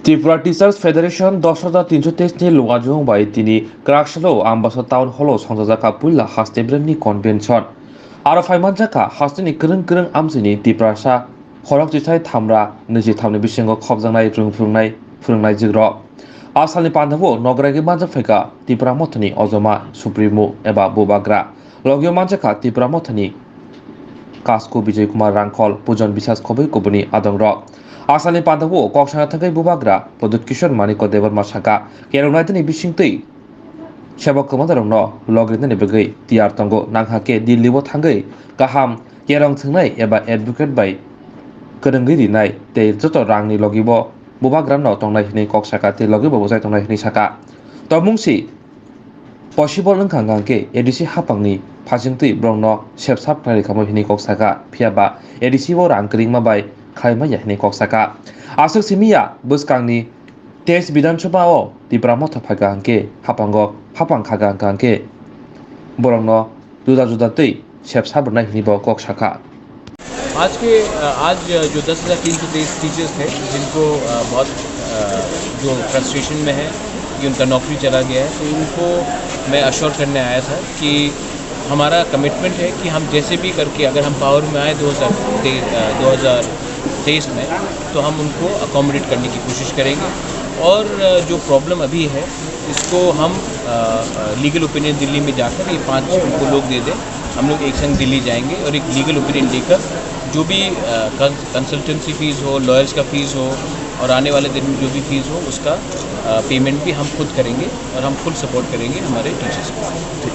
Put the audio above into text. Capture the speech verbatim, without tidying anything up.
Tripura Teachers Federation dos hajar tinso teis ni luajwng bai tini Kraksalo Ambasa Town Hall o songjajakha puila haste bremni convention. Aro phaimanjakha hasteni kwrwng kwrwng amchini Tiprasa khorok chisai thamra nwichi thamni bisingo khopjaknai rwng phwrwngnai phwrwngnai jigrok. A salni pandao nograigwi manjak phaikha Tipra Mothani ojoma Supremo eba Bubagra. Logio manjakha Tipra Mothani Kasku Bijay Kumar Rangkhol, Pujon Biswas khobwi kubuni adongrok. A salni pandao kok sana thangwi Bubagra Pradyut Kishore Manikya Debbarma sakha, kerongnaitini bisingtwi sebok kwmadarokno logrinani bagwi tiyar tongo, nangha khe Delhi o thangwi kaham kerong thwngnai eba advocate bai kwrwngwi rinai tei joto rangni logibo Bubagrano tongnai hwnwi kok sakha tei logibo bwchai tongnai hwnwi sakha. Tongmung si possible wngkha hwnkhe A D C hapangni phasingtwi borokno sepsap khlai rwkha hwnwi kok sakha, phiya ba A D C o rang kwrwngma bai khlai manya hwnwi kok sakha. Aswk simi ya bwskangni teis Bidhan Sabha o Tipra Motha phaikha hwnkhe hapango hapang khaga hwnkha hwnkhe borokno juda juda twi sepsap rwnai hwnwi bo kok sakha. आज के, अ, आज जो दस हज़ार तीन सौ तेईस टीचर्स थे, जिनको, अ, बहुत, अ, जो फ्रस्ट्रेशन में है कि उनका नौकरी चला गया है, तो उनको मैं अश्योर करने आया था कि हमारा कमिटमेंट है कि हम जैसे भी करके, अगर हम पावर में आए दो हज़ार तेईस, अ, दो हज़ार तेईस में, तो हम उनको अकोमोडेट करने की कोशिश करेंगे। और, अ, जो प्रॉब्लम अभी है, इसको हम, अ, अ, लीगल ओपिनियन दिल्ली में जाकर ये पांच उनको लोग दे दें। हम लोग एक संग दिल्ली जाएंगे और एक लीगल ओपिनियन लेकर जो भी, अ, कं-, कंसल्टेंसी फीस हो, लॉयर्स का फीस हो और आने वाले दिन में जो भी फीस हो, उसका, अ, पेमेंट भी हम खुद करेंगे और हम फुल सपोर्ट करेंगे हमारे टीचर्स को। ठीक।